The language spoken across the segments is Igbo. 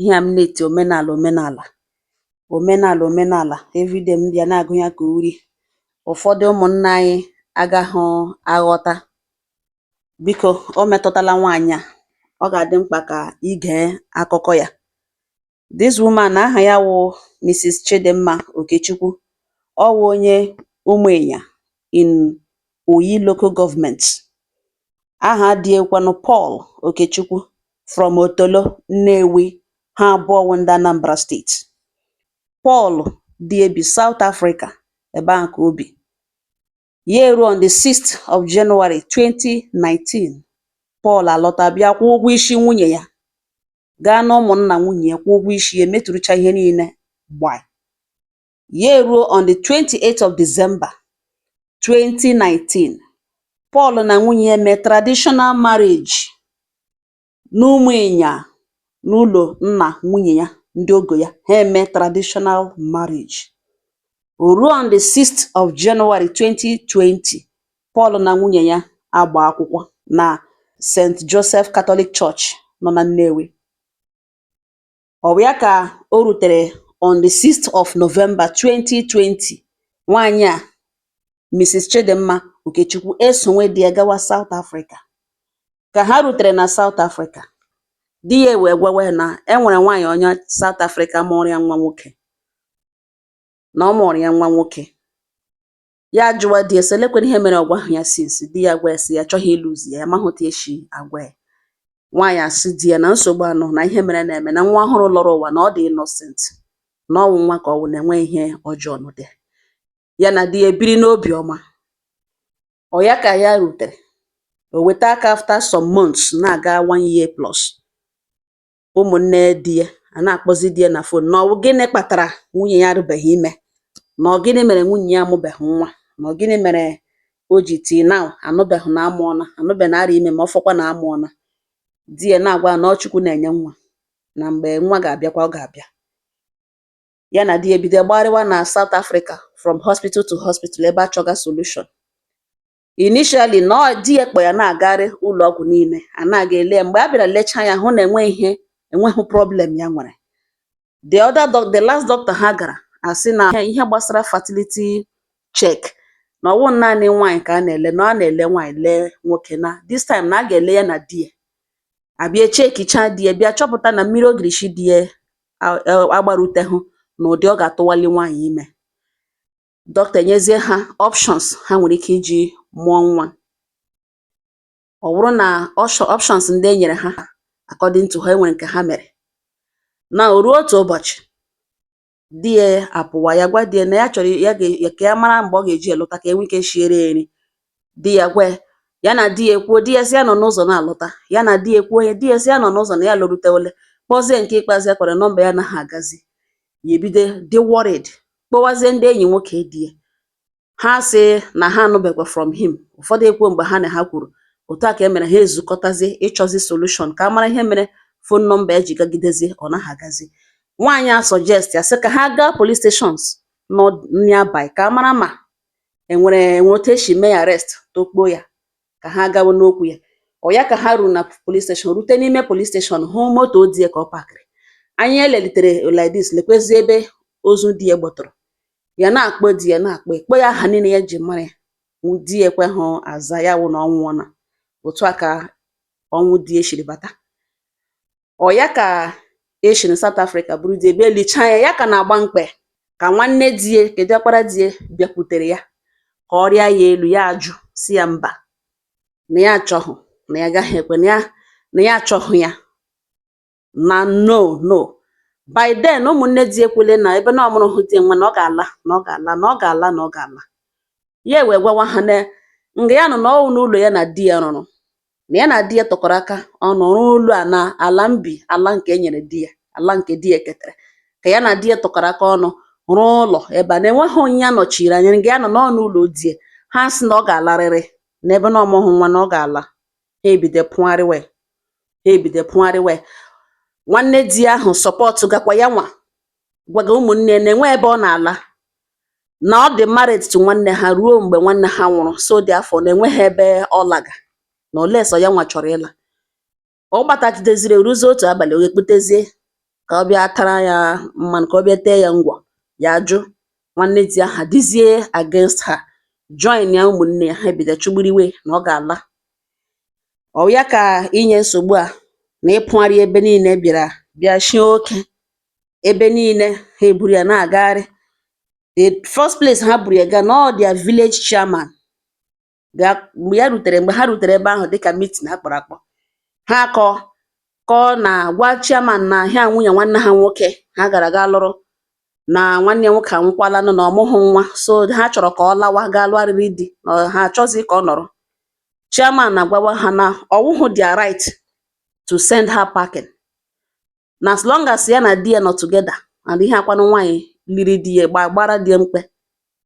Ihe a m na-eti omenala, omenala, omenala, omenala everyday, m bịa na-agụ ya ka uri. Ụfọdụ ụmụnna anyị agaghị aghọta. Biko, o metụtala nwaanyị a, ọ ga-adị mkpa ka ị gee akụkọ ya. This woman, aha ya wụ Mrs. Chidimma Okechukwu. Ọ wụ onye Ụmụịnya in Oyi Local Government. Aha di ya kwanụ Paul Okechukwu from Otolo, Nnewi. Ha abụọ wụ ndị Anambra State. Paul di ya bi South Africa, ebe ahụ ka o bi. Ya eruo on the 6th of January 2019, Paul alọta, bịa kwụọ ụgwọ isi nwunye ya, gaa na ụmụnna nwunye ya, kwụọ ụgwọ isi ya, meturucha ihe niile gbaa. Ya eruo on the 28th of December 2019, Paul na nwunye ya mee traditional marriage n'Ụmụịnya, n'ụlọ nna nwunye ya, ndị ogo ya. Ha eme traditional marriage. O ruo on the 6th of January 2020, Paul na nwunye ya agba akwụkwọ na St. Joseph Catholic Church nọ na Nnewi. Ọ bụ ya ka o rutere on the 6th of November 2020, nwaanyị a, Mrs. Chidimma Okechukwu, esonwe di ya gawa South Africa. Ka ha rutere na South Africa, di ya wee gwawa ya na e nwere nwaanyị onye South Africa mụrụ ya nwa nwoke, na ọ mụrụ ya nwa nwoke. Ya jụwa di ya sị elekwenu ihe mere ọ gwaghị ya since. Di ya gwa ya sị ya achọghị ịlụzi ya, ya amaghị otu esi agwa ya. Nwaanyị asị di ya na nsogbu anọ, na ihe mere na-eme na nwa ọhụrụ lọrọ ụwa, na ọ dị innocent, na ọ wụ nwa ka ọ wụ, na enweghị ihe ọjọọ nọ there. Ya na di ya ebiri n'obi ọma. Ọ ya ka ya rutere o weta aka after some months, na-aga one year plus, ụmụnne di ya a na-akpọzi di ya na phone na ọ wụ gịnị kpatara nwunye ya arụbeghị ime, na ọ gịnị mere nwunye ya amụbeghị nwa, na ọ gịnị mere o ji till now anụbeghị na amụọna, anụbeghị na ara ime, ma ọ fọkwa na amụọna. Di ya na-agwa ya na ọ Chukwu na-enye nwa, na mgbe nwa ga-abịakwa, ọ ga-abịa. Ya na di ya ebido gbagharịwa na South Africa from hospital to hospital ebe achọga solution. Initially, na ọ di ya kpọ ya na-agagharị ụlọ ọgwụ niile a na-aga ele ya. Mgbe a bịara lechaa ya, hụ na enweghị ihe, enweghị problem ya nwere. The other doc, the last doctor ha gara, asị na ihe gbasara fertility check, na ọwụ naanị nwaanyị ka a na-ele, na a na-ele nwaanyị, lee nwoke, na this time na a ga-ele ya na di ya. Abịa checkicha di ya, bịa chọpụta na mmiri ogirishi di ya agbaruteghụ na ụdị ọ ga-atụwali nwaanyị ime. Dọkịta enyezie ha options ha nwere ike iji mụọ nwa. Ọ bụrụ na options ndị e nyere ha, according to ha, enwere nke ha mere. Na o ruo otu ụbọchị, di ya apụwa. Ya gwa di ya na ya chọrọ ya ga ka ya mara mgbe ọ ga-eji elọta, ka e nwee ike shiere ya nri. Di ya gwa ya, ya na di ya ekwuo, di ya sị ya nọ n'ụzọ na-alọta. Ya na di ya ekwuo ya, di ya sị ya nọ n'ụzọ, na ya lọrutewele. Kpọzie nke ikpeazụ ya kpọrọ, nọmba ya anaghị agazi. Ya ebido dị worried, kpọwazie ndị enyi nwoke di ya. Ha sị na ha anụbekwa from him. Ụfọdụ ekwuo mgbe ha na ha kwuru. Otu a ka e mere ha ezukọtazie ịchọzi solution, ka a mara ihe mere phone nọmba ya ji gagidezie ọ naghị agazi. Nwaanyị a suggest ya sị ka ha gaa police stations nọ nearby, ka a mara ma enwere otu esi mee ya arrest, tokpo ya, ka ha gawa n'okwu ya. Ọ ya ka ha ruru na police station, rute n'ime police station, hụ moto di ya ka ọ pakịrị. Anya elelitere like this, lekwezie ebe ozu di ya gbọtọrọ. Ya na-akpọ di ya, na-akpọ ya, kpọọ ya aha niile ya ji mara ya, di ya ekweghị aza. Ya wụ na ọ nwụọna. Otu a ka ọnwụ di ya shiri bata. Ọ ya ka esi na South Africa buru di ya bịa lichaa ya. Ya ka na-agba mkpe ka nwanne di ya, ke diọkpara di ya, bịakwutere ya ka ọ rịa ya elu. Ya ajụ, si ya mba, na ya achọghị, na ya agaghị ekwe, na ya achọghị ya, na no, no. By then, ụmụnne di ekwele na ebe na ọmụrụhụ di nwa, na ọ ga-ala, na ọ ga-ala, na ọ ga-ala, na ọ ga-ala. Ya wee gwawa ha na nga ya nọ na ọwụ n'ụlọ ya na di ya rụrụ, na ya na di ya tụkọrọ aka ọnụ rụọ ụlọ a, na ala mbi, ala nke e nyere di ya, ala nke di ya ketere, ka ya na di ya tụkọrọ aka ọnụ rụọ ụlọ ebe a, na enweghị onye ya nọchiri anya nga ya nọ n'ọnụ ụlọ di ya. Ha sị na ọ ga-alarịrị, na ebe na ọmụghị nwa, na ọ ga-ala. Ha ebido pụgharịwa ya, ha ebido pụgharịwa ya. Nwanne di ya ahụ support gakwa ya nwa, gwaga ụmụnne ya na enwe ebe ọ na-ala, na ọ dị married to nwanne ha ruo mgbe nwanne ha nwụrụ, so dị afọ na enweghị ebe ọ laga, na ole sọ ya nwa chọrọ ịla. Ọ gbatagideziri, ruzie otu abalị, o ekputezie Ka ọ bịa tara ya mmanụ, ka ọ bịa tee ya ngwọ̀, ya jụ. Nwanne di ahụ adịzie against her, join ya ụmụnne ya, ha ebido chụgburiwe na ọ ga-ala. Ọ ya ka inye nsogbu a na ịpụgharị ebe niile bịara bịa shie oke ebe niile. Ha eburu ya na-agagharị. The first place ha buru ya gaa na ọ their village chairman bịa. Mgbe ya rutere, mgbe ha rutere ebe ahụ, dịka meeting ha kpọrọ akpọ, ha kọọ kọọ na gwa chairman na ha nwunye nwanne ha nwoke ha gara ga lụrụ, na nwanne ya nwoke anwụkwalanụ, na ọmụghị nwa, so ha chọrọ ka ọ lawa gaa lụgharịrị di, na ha achọzi ka ọ nọrọ. Chairman na-agwawa ha na ọwụhụ their right to send her packing, na as long as ya na di ya nọ together and ihe akwanụ nwaanyị liri di ya gbara di ya mkpe,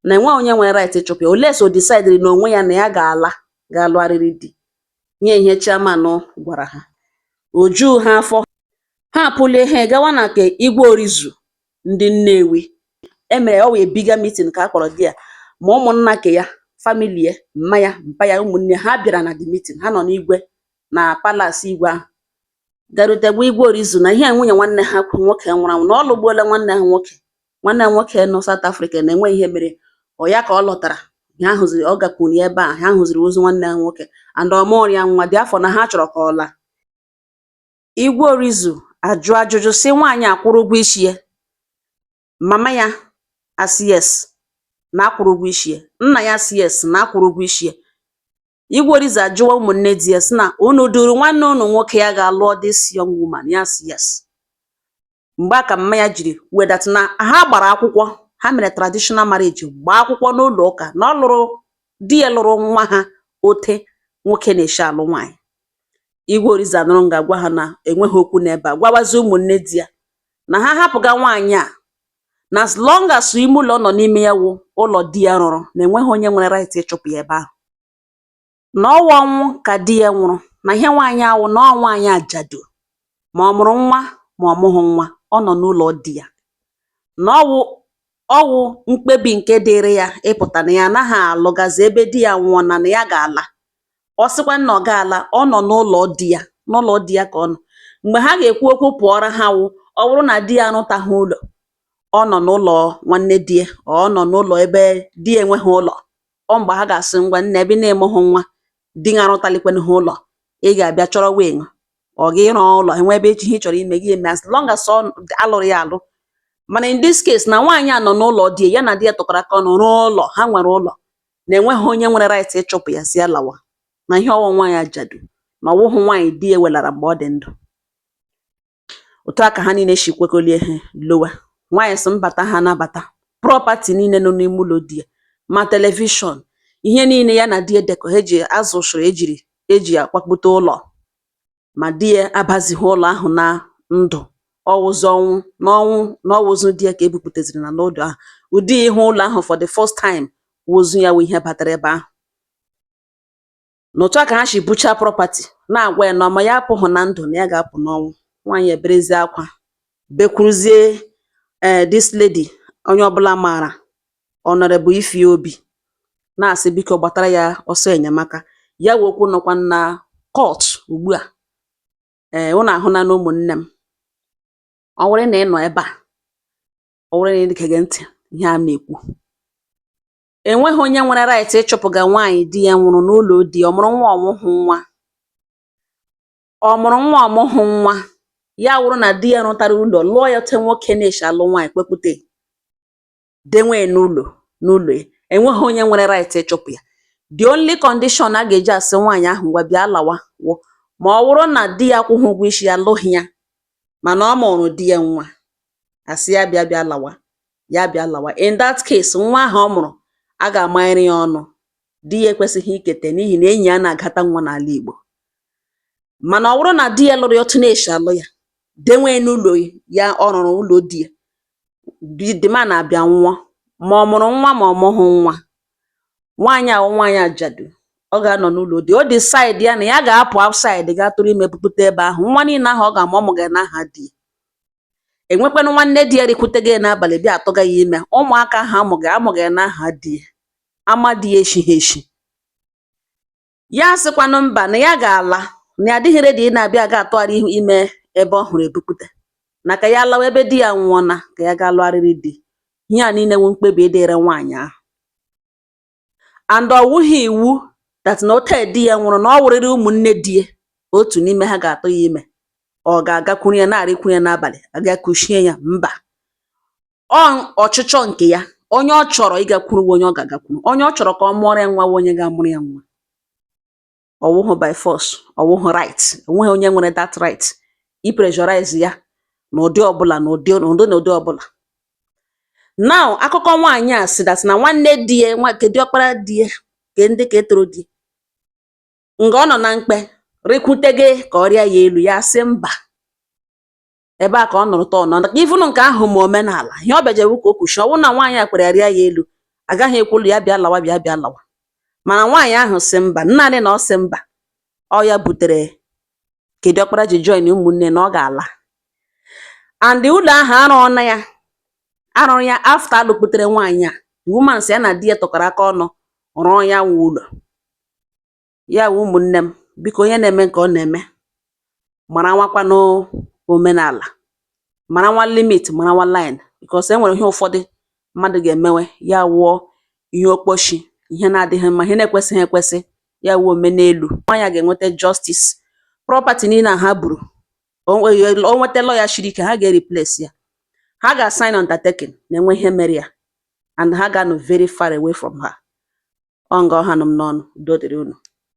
na enweghị onye nwere right ịchụpụ ya unless o decide na onwe ya na ya ga-ala gaa lụgharịrị di. Nye ihe chairman gwara ha o juu ha afọ. Ha apụlie, ha gawa na nke Igwe Orizu ndị Nnewi. Emere ọ wee bigger meeting ka a kpọrọ di ya, ma ụmụnna ke ya, family ya, mma ya, mpa ya, ụmụnne ha bịara na the meeting. Ha nọ n'igwe na palace igwe ahụ, garute gwa Igwe Orizu na ihe a nwunye nwanne ha nwoke nwụrụ anwụ, na ọ lụgbuola nwanne ha nwoke, nwanne ha nwoke nọ South Africa, na enweghị ihe mere ọ ya ka ọ lọtara. Ha hụziri, ọ gakwuru ya ebe a, ha hụziri ozu nwanne ha nwoke and ọ mụrụ ya nwa dị afọ, na ha chọrọ ka ọ laa. Igwe Orizu ajụ ajụjụ sị nwaanyị a kwụrụ ụgwọ isi ya? Mama ya asị yes, na akwụrụ ụgwọ isi ya. Nna ya asị yes, na akwụrụ ụgwọ isi ya. Igwe Orizu ajụwa ụmụnne di ya sị na unu duru nwanne unu nwoke ya ga-alụọ this young woman? Ya sị yes. Mgbe a ka mama ya jiri kwuo that na ha gbara akwụkwọ, ha mere traditional marriage, gbaa akwụkwọ n'ụlọ ụka, na ọ lụrụ di ya, lụrụ nwa ha ote nwoke na-eshi alụ nwaanyị. Igwe Orizu anụrụ nga gwa ha na enweghị okwu n'ebe a, gwawazi ụmụnne di ya na ha hapụga nwaanyị a, na as long as ime ụlọ ọ nọ n'ime ya wụ ụlọ di ya rụrụ, na enweghị onye nwere right ịchụpụ ya ebe ahụ, na ọwụ ọnwụ ka di ya nwụrụ, na ihe nwaanyị awụ na ọ nwaanyị ajadu, ma ọ mụrụ nwa ma ọ mụghị nwa, ọ nọ n'ụlọ di ya, na ọwụ ọwụ mkpebi nke dịrị ya ịpụta, na ya anaghị alụgazi ebe di ya nwụọ, na na ya ga-ala. Ọ sịkwa na ọ ga-ala, ọ nọ n'ụlọ di ya, n'ụlọ di ya ka ọ nọ. Mgbe ha ga-ekwu okwu pụọra ha wụ ọ bụrụ na di ya arụtaghị ụlọ, ọ nọ n'ụlọ nwanne di ya, ọ nọ n'ụlọ ebe di ya enweghị ụlọ, ọ mgbe ha ga-asị, ngwa nne, ebe ị na-emụghị nwa, di gị arụtalikwanụ ụlọ, ị ga-abịa chọrọ wing ọ gị rụọ ụlọ, enwe ebe ihe ị chọrọ ime gị eme, as long as ọ alụrụ ya alụ. Mana in this case, na nwaanyị a nọ n'ụlọ di ya, na di ya tụkọrọ aka ọnụ rụọ ụlọ, ha nwere ụlọ, na enweghị onye nwere right ịchụpụ ya si ya lawa, na ihe ọwụ nwaanyị ajadu, na ọwụghị nwaanyị di ya welara mgbe ọ dị ndụ. Otu a ka ha niile si kwekolie ha lowa. Nwaanyị sị mbata ha nabata property niile nọ n'ime ụlọ di ya, ma television, ihe niile ya na di ya dekọ, ha eji azụsụrụ ejiri eji akwakpute ụlọ, ma di ya abazighị ụlọ ahụ na ndụ, ọwụzi ọnwụ n'ọnwụ na ọwụzụ di ya ka ebupụtaziri na n'ụlọ ahụ. Ụdị ịhụ ụlọ ahụ for the first time wụzu ya wụ ihe batara ebe ahụ. N'otu a ka ha si bucha property, na-agwa ya na ọma ya apụghị na ndụ, na ya ga-apụ n'ọnwụ. Nwaanyị eberezie akwa, bekwuruzie ee this lady onye ọbụla maara, Honorable Ify Obi, na-asị biko gbatara ya ọsọ enyemaka. Ya wụ okwu nọkwa na court ugbu a. Ee, unu ahụna na ụmụnne m, ọ wụrụ na ị nọ ebe a, ọ wụrụ na ị gege ntị ihe a m na-ekwu, enweghị onye nwere right ịchụpụga nwaanyị di ya nwụrụ n'ụlọ di ya. Ọ mụrụ nwa, ọmụghụ nwa, ọ mụrụ nwa, ọmụghụ nwa, ya wụrụ na di ya rụtara ụlọ, lụọ ya otu nwoke na-esi alụ nwaanyị, kpekpute denwe n'ụlọ n'ụlọ ya, enweghị onye nwere right ịchụpụ ya. The only condition a ga-eji asị nwaanyị ahụ ngwa bịa lawa wụ ma ọ wụrụ na di ya akwụghị ụgwọ isi ya, alụghị ya, mana ọ mụrụ di ya nwa, asị ya bịa bịa lawa, ya bịa lawa. In that case, nwa ahụ ọ mụrụ, a ga-amanyere ya ọnụ, di ya ekwesịghị ikete, n'ihi na enyi ya na-agata nwa n'ala Igbo. Mana ọ bụrụ na di ya lụrụ ya otu na-esi alụ ya, denwe n'ụlọ ya, ọ rụrụ ụlọ di ya, the man abịa nwụọ, ma ọ mụrụ nwa ma ọ mụghị nwa, nwaanyị a wụ nwaanyị ajadu, ọ ga-anọ n'ụlọ di. O decide ya na ya ga-apụ outside gaa tụrụ ime bupute ebe ahụ, nwa niile ahụ ọ ga-amụ, ọ mụga n'aha di ya. Enwekwanụ nwanne di ya rikwutego ya n'abalị bịa atụga ya ime, ụmụaka ahụ amụga amụga ya n'aha di ya, ama di ya eshighi eshi. Ya sịkwanụ mba, na ya ga-ala, na ya adịghị ready ị na-abịa aga atụgharị ime ebe ọ hụrụ ebupute. Na ka ya lawa ebe di ya nwụọna, ka ya gaa lụgharịrị di. Ihe a niile wụ mkpebi dịrị nwaanyị ahụ, and ọ wụghị iwu that na ote di ya nwụrụ na ọ wụrịrị ụmụnne di ya otu n'ime ha ga-atụ ya ime, ọ ga-agakwuru ya na-arịkwuru ya n'abalị aga kuchie ya. Mba, ọ ọchịchọ nke ya. Onye ọ chọrọ ịgakwuru wụ onye ọ ga-agakwuru, onye ọ chọrọ ka ọ mụọrọ ya nwa wụ onye ga-amụrụ ya nwa. Ọ wụghụ by force, ọ wụghụ right. Onweghị onye nwere that right i pressurize ya n'ụdị ọbụla, n'ụdị ọbụla. Now, akụkọ nwaanyị a sị that na nwanne di ya nwa nke diọkpara di ya, ke ndị ka etoro di nga ọ nọ na mkpe rịkwutege ka ọ rịa ya elu, ya sị mba. Ebe a ka ọ nụrụ tọọ nọ even nke ahụ. Ma omenala ihe ọ bịajewu ka o kwuchi, ọ bụrụ na nwaanyị a kwere ya rịa ya elu, agaghị ekwulu ya bịa lawa, bịa bịa lawa. Mana nwaanyị ahụ sị mba, naanị na ọ sị mba, ọ ya butere ka diọkpara ji join ụmụnne na ọ ga-ala. And ụlọ ahụ arụọna ya, arụrụ ya after alụkputere nwaanyị a. The woman sị ya na di ya tụkọrọ aka ọnụ rụọ ya wụ ụlọ ya. Wụ ụmụnne m, biko, onye na-eme nke ọ na-eme mara nwakwanụ omenala, mara nwa limit, mara nwa line, because e nwere ihe ụfọdụ mmadụ ga-emewe ya wụọ ihe okposhi, ihe na-adịghị mma, ihe na-ekwesịghị ekwesị. Ya wụ omenelu. Nwaanyị a ga-enweta justice. Property niile a ha buru, o nweta lawyer shiri ike, ha ga-replace ya, ha ga-sign undertaking na enwe ihe mere ya, and ha ga-anọ very far away from her. Ọ nga ọ ha nụ m n'ọnụ. Udo dịrị unu.